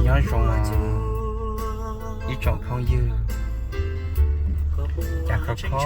Nyob zoo ib tsoom phooj ywg, cas kho kho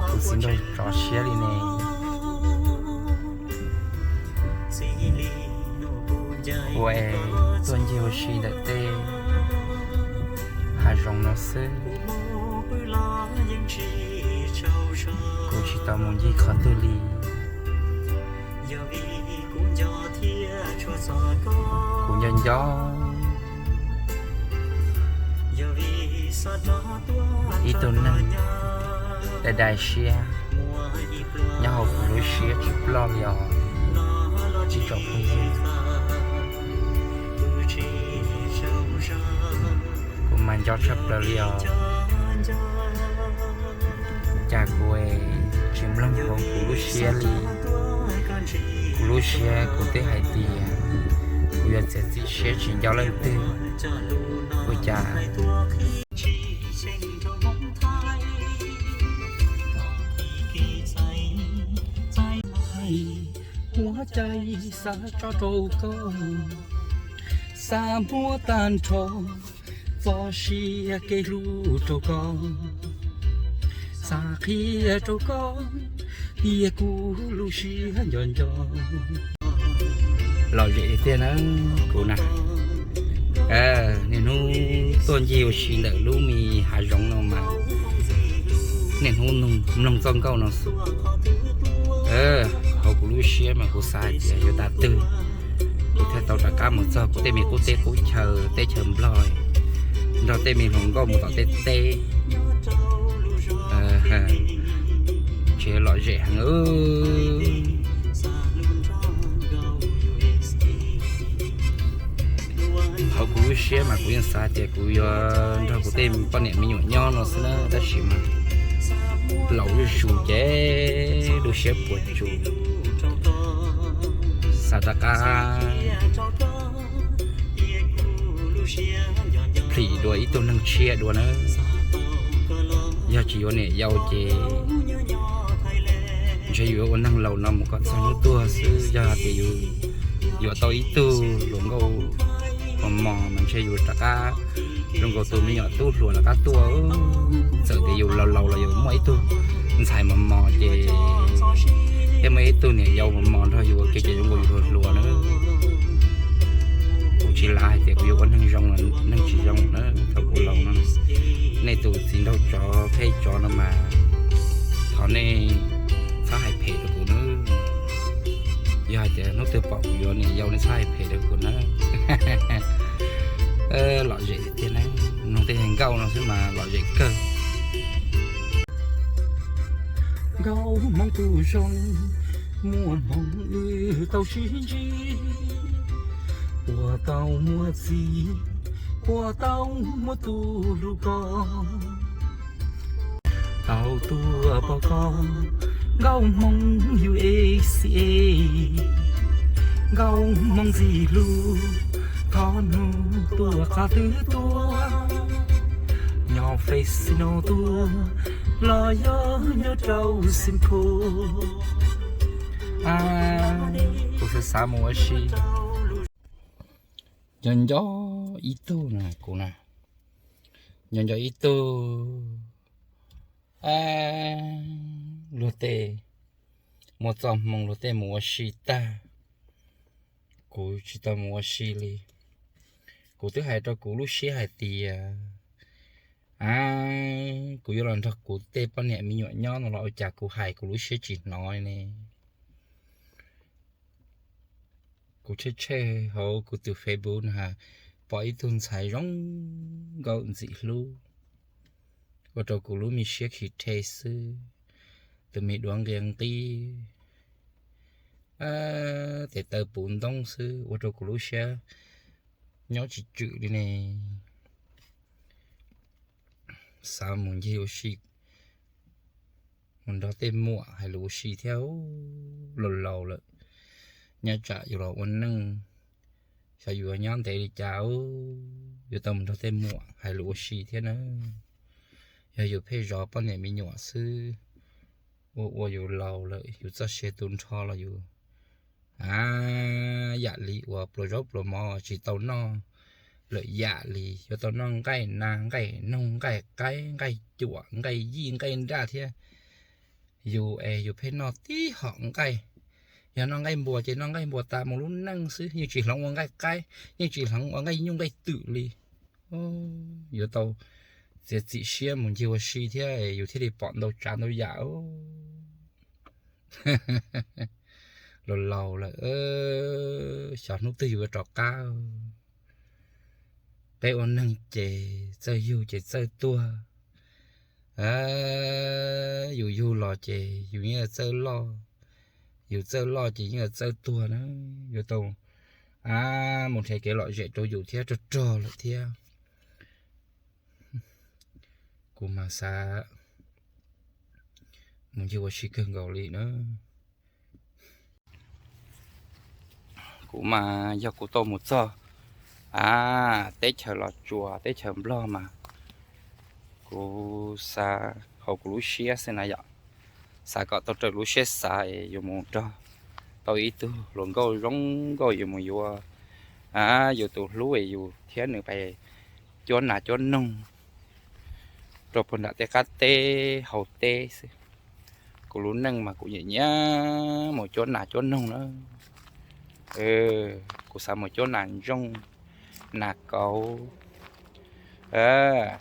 kuv txiv nraug tso siab li ne. Kuv es tuaj ncig ua si ntawm tej hav zoov no xwb, kuv tsis tau mus ncig qhov twg li. Kuv nco nco ib tug neeg dai dai siab nyob hauv kuv lub siab tsis ploj li os ib tsoom phooj ywg. Kuv mas nco tshaj plaws li os. Cas kuv tsis mloog hauv kuv lub siab li. Kuv lub siab kuv twb hais tias kuv yuav txiav txim siab tsis nco leej twg. Ua cas ua cas xav tso rau koj, xav muab tag nrho txoj sia kev hlub rau koj, xav qhia rau koj tias kuv lub siab nco nco. Lom zem tiag na kuv na. Niaj hnub tuaj ncig ua si ntawm lub me hav zoov no mas niaj hnub mloog txoj nkauj no xwb. Hauv kuv lub siab mas kuv xav hais tias yuav tas twg kuv thiaj tau rov qab mus txog kuv tej me qub teb qub chaw teb chaws Nplog, nrog tej me hluas nkauj mus tom tej teb. Tsev lom zem heev. Hauv kuv lub siab mas kuv yeej xav tias kuv yuav nrog kuv tej poj niam me nyuam nyob no xwb na, tab sis mas laus zuj zus ces lub siab puas tsuaj, xav rov qab plhis dua ib tug neeg tshiab dua na. Yog tsis yuav niam yau ces ntshe yus yuav ua neeg laus no mus kom txog hnub tuag xwb. Yog hais tias yus yuav tau ib tug hluas nkauj mos mos mas ntshe yus rov qab zoo nkaus tus me nyuam tub hluas rov qab tuaj. Txawm tias yus laus laus los yus muaj ib tug ntxhais mos mos ces thiab muaj ib tug niam yau mos mos nrog yus ua ke ces zoo nkaus yus hluas hluas na. Kuv tsis lav hais tias kuv yuav ua neeg zoo los neeg tsis zoo na, thaum kuv laus no. Nej tus txiv nraug tsov phej tsov no mas thov nej txhob hais phem rau kuv na. Yog hais tias hnub twg pom kuv yuav niam yau nej txhob hais phem rau kuv na. Lom zem tiag na, mloog tej hais nkauj no xwb mas lom zem kawg. Nkauj hmoob tus zoo, muaj hmoo wb tau sib ntsib, puas tau muaj txiv, puas tau muaj tus hlub koj. Tau tuaj pom koj, nkauj hmoob U S A, nkauj hmoob ntxim hlub, thov hnub tuaj qhov twg tuaj, nyob Fresno tuaj los yog nyob rau Saint Paul. Kuv xav xav mus ua si. Nco nco ib tug na kuv na, nco nco ib tug luag tej muaj txoj hmoo luag tej mus ua si tag, kuv tsis tau mus ua si li. Kuv twb hais rau kuv lub siab hais tias, a, kuv yuav los nrog kuv tej poj niam me nyuam nyob no los ua cas kuv hais kuv lub siab tsis hnov ne. Kuv tshem tshem hauv kuv tus Facebook na, pom ib tug ntxhais zoo nkauj ntxim hlub, ua rau kuv lub me siab khi rhe xwb. Tus me duav nqia nqib, tes taw puv ntoob xwb ua rau kuv lub siab nyob tsis tswm li ne. Xav mus ncig ua si, mus nrog tej muam hais lus ua si thiab. Laus laus lawm, nyob tsam yus los ua neej, xyov yus yuav nyob ntev li cas, yuav tau mus nrog tej muam hais lus ua si thiab na. Yog yus pheej zov poj niam me nyuam xwb, ua ua yus laus lawm yus txoj sia tu nrho los yus a, yam li uas pluas zaub pluas mov tsis tau noj lawm yam li, yuav tau noj nqaij nas nqaij noog nqaij qaib nqaij cuam nqaij yij nqaij nraj thiab. Yus es yus pheej noj tib hom nqaij, yog noj nqaij npua ces noj nqaij npua tas mus lub neej xwb, yeej tsis hloov ua nqaij qaib, yeej tsis hloov ua nqaij nyuj nqaij twm li. Yuav tau txiav txim siab mus ncig ua si thiab yus thiaj li pom ntau tsav ntau yam. Laus laus lawm, xyov hnub twg yus yuav rov qab. Peb ua neeg ces txawj yug ces txawj tuag. Yus yug los ces yus yeej txawj loj, yus txawj loj ces yeej txawj tuag na. Yuav tau mus nrhiav kev lom zem rau yus thiab rog rog lawm thiab. Kuv mas xav mus ncig ua si kawg nkaus li na. Kuv mas yog kuv tau mus txog a, teb chaws Los Tsuas teb chaws Nplog mas kuv xav hauv kuv lub siab xwb na yom, xav kom tau raws lub siab xav es yuav mus nrog tau ib tug hluas nkauj zoo nkauj yuav mus yuav yus tus hlub es yus thiab nws pais cuab nas cuab noog rau puag nram tej qab teb hauv teb xwb. Kuv lub neej mas kuv nyiam nyiam mus cuab nas cuab noog na. Kuv xav mus cuab nas ntsooj, nas kauv,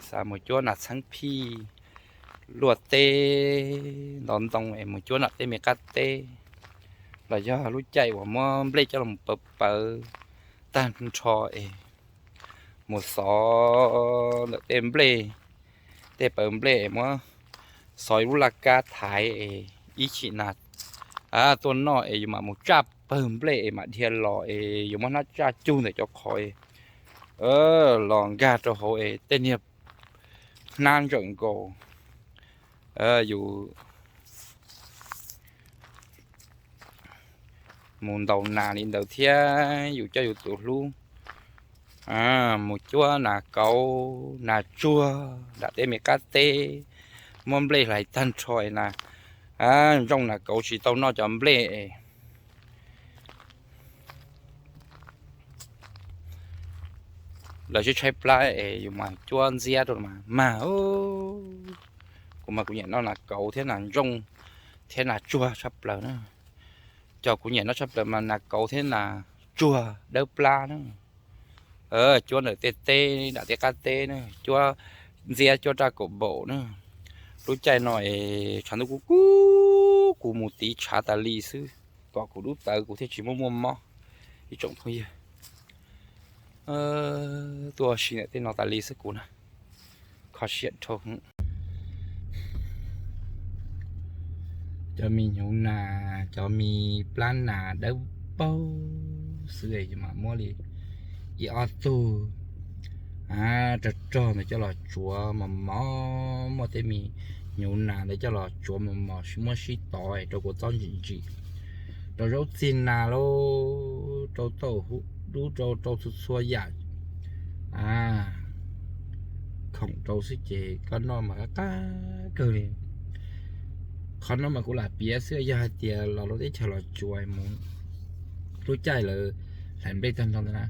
xav mus cuab nas txheeb phij, luaj teb ntov ntoo es mus cuab nram tej me qab teb, los yog lub caij uas muab nplej coj los pawv pawv tag nrho es mus xov ntawm tej nplej, tej pawv nplej es muab xov ib lub laj kab thaiv es ib chim nas tuaj noj es yus mam mus tsaj pawg nplej es mam dhia los es yuav muab hnab tsaj cug ntawm cov qhov los nkag rau hauv es tej niag hnab ntsawm nkaus. Yus mus ntaus nas li ntawd thiab yus coj yus tus hlub mus cuab nas kauv nas tsuag nram tej me qab teb, muab nplej hlais tag nrho na, ntsooj nas kauv tsis tau noj cov nplej. Lawv sib tshaib plab es yus mas cuab ntxiab rau mas mag. Kuv mas kuv nyiam noj nas kauv thiab nas ntsooj thiab nas tsuag tshaj plaws na. Cov kuv nyiam noj tshaj plaws mas nas kauv thiab nas tsuag dawb plab na. Cuab ntawm tej teb nram tej qab teb na, cuab ntxiab cuab raj kaum npaum na. Lub caij no es tshav ntuj kub kub, kuv mus tiv tshav tas li xwb kom kuv dub tawv kuv thiaj tsis muaj muaj mob. Ib tsoom phooj ywg, tuaj ua si ntawm tej no tas li xwb kuv na, kho siab dhau. Cov me hnyuv nas, cov me plab nas dawb paug xwb es yus mam muab li ib ob tug rog rog ntawd coj los tsuav mos mos, muab tej me hnyuv nas ntawd coj los tsuav mos mos muab sib tov rau kua txob ntsim ntsim, rau zaub txig nas lauj, rau tauj hub dub, rau rau txhua txhua yam khoom rau xwb ces koj noj mas qab qab kawg li. Qhov no mas kuv lam piav xwb, yog hais tias los rau teb chaws Los Tsuas mus, lub caij lawv hlais nplej tag nrho ntawd na,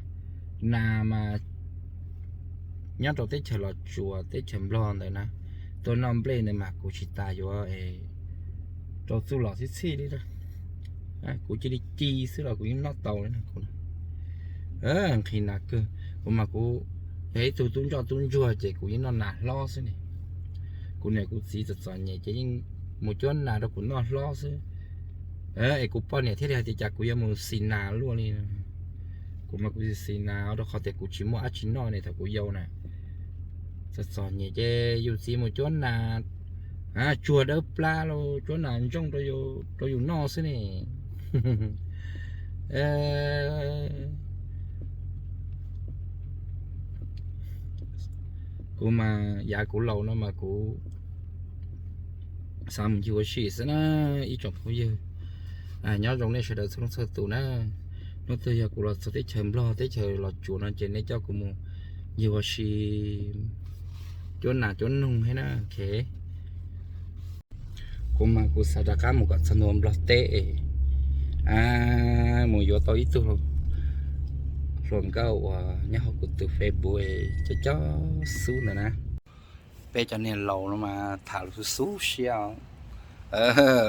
nas mas nyob rau teb chaws Los Tsuas teb chaws Nplog ntawd na, tuaj noj nplej ntawd mas kuv tsis tas yuav rau txuj lom txhij txhij li. Kuv cia li ci xwb los kuv yeej noj tau li. Nqhis nas kawg, kuv mas kuv yog ib tug tub ntsoj tub ntsuag ces kuv yeej noj nas hlob xwb ne. Kuv niam kuv txiv txom txom nyem ces yeej mus cuab nas rau kuv noj hlob xwb. Es kuv poj niam thiaj li hais tias cas kuv yuav mus xis nas luaj li. Kuv mas kuv xis nas rau qhov tias kuv tsis muaj dab tsi noj ne thaum kuv yau na. Txom txom nyem ces yus txiv mus cuab nas tsuag dawb plab los cuab nas ntsooj rau yus noj xwb ne. Kuv mas yav kuv laus no mas kuv xav mus ncig ua si xwb na, ib tsoom phooj ywg. Nyob zoo nej sawv daws txhua leej txhua tus na. Hnub twg yog kuv los txog teb chaws Nplog teb chaws Los Tsuas no ces nej coj kuv mus ncig ua si cuab nas cuab noog thiab na. Kuv mas kuv xav rov qab mus kom txog ntua Nplog teb es Mus yuav tau ib tug hluas nkauj uas nyob hauv kuv tus Facebook cov cov xub ntawd na. Peb cov niag laus no mas tham lus xub xub siab,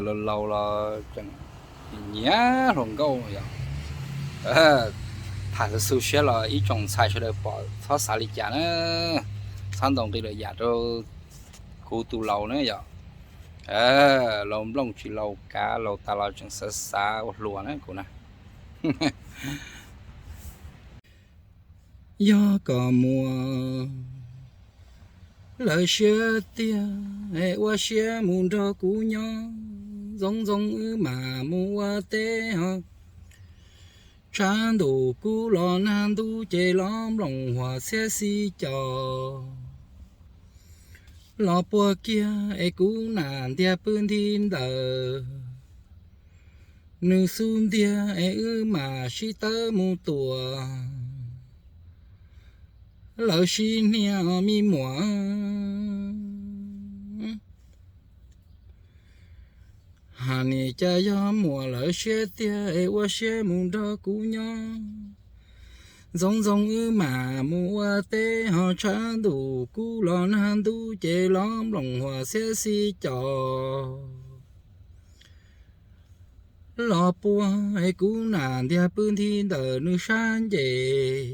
laus laus los tseem nyiam hluas nkauj yom. Tham xub xub siab los ib tsoom ntxhais sawv daws pom txhob xav li cas na, txhob ntaus nqi lawm yam rau kuv tus laus na yom. Laus nplooj tsis laus kav, laus tas los tseem xav xav ua hluas na kuv na. Yog kom muaj lawv siab tiag es ua siab mus nrog kuv nyob, ntxoov ntxoo wb mam mus ua teb ho. Tshav ntuj kub los nag ntub ces los nplooj huam txhiab xib cos los puag kiag es kuv nam ntiag pw nthi ntawd. Nws xub ntiag es wb mam sib tawb mus tua, lawv sib hnia me muam. Hais nim cas yog muaj lawv siab tiag es ua siab mus nrog kuv nyob, ntxoov ntxoo wb mam mus ua teb ho. Tshav ntuj kub los nag ntub ces los nplooj huam txhiab xib cos los puag es kuv nam ntiag pw nthi ntawm nws sab nces.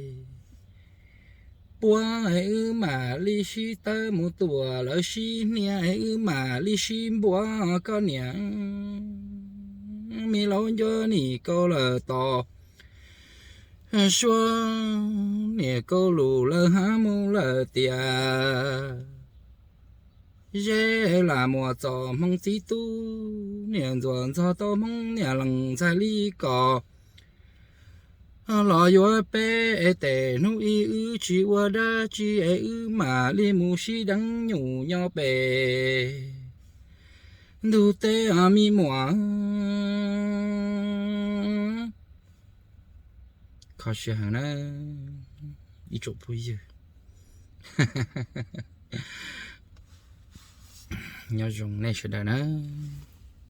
Puag es wb mam li sib tawb mus tua, lawv sib hnia es wb mam li sib npuab. Koj niam, me laus ncuab nim kau lawm tos, suab niam kau lus lawv hab mus lawm tias, zeb lam muas txom hmoo txiv tub, niam ntxuam ntxog tau hmoob niam lees ntxhais li kos los yuav peb es tes hnub ib wb tsis ua dab tsi es wb mam li mus sib deev nyuj nyob pem ntug teb os me muam. Kho siab heev na ib tsoom phooj ywg. Nyob zoo nej sawv daws na.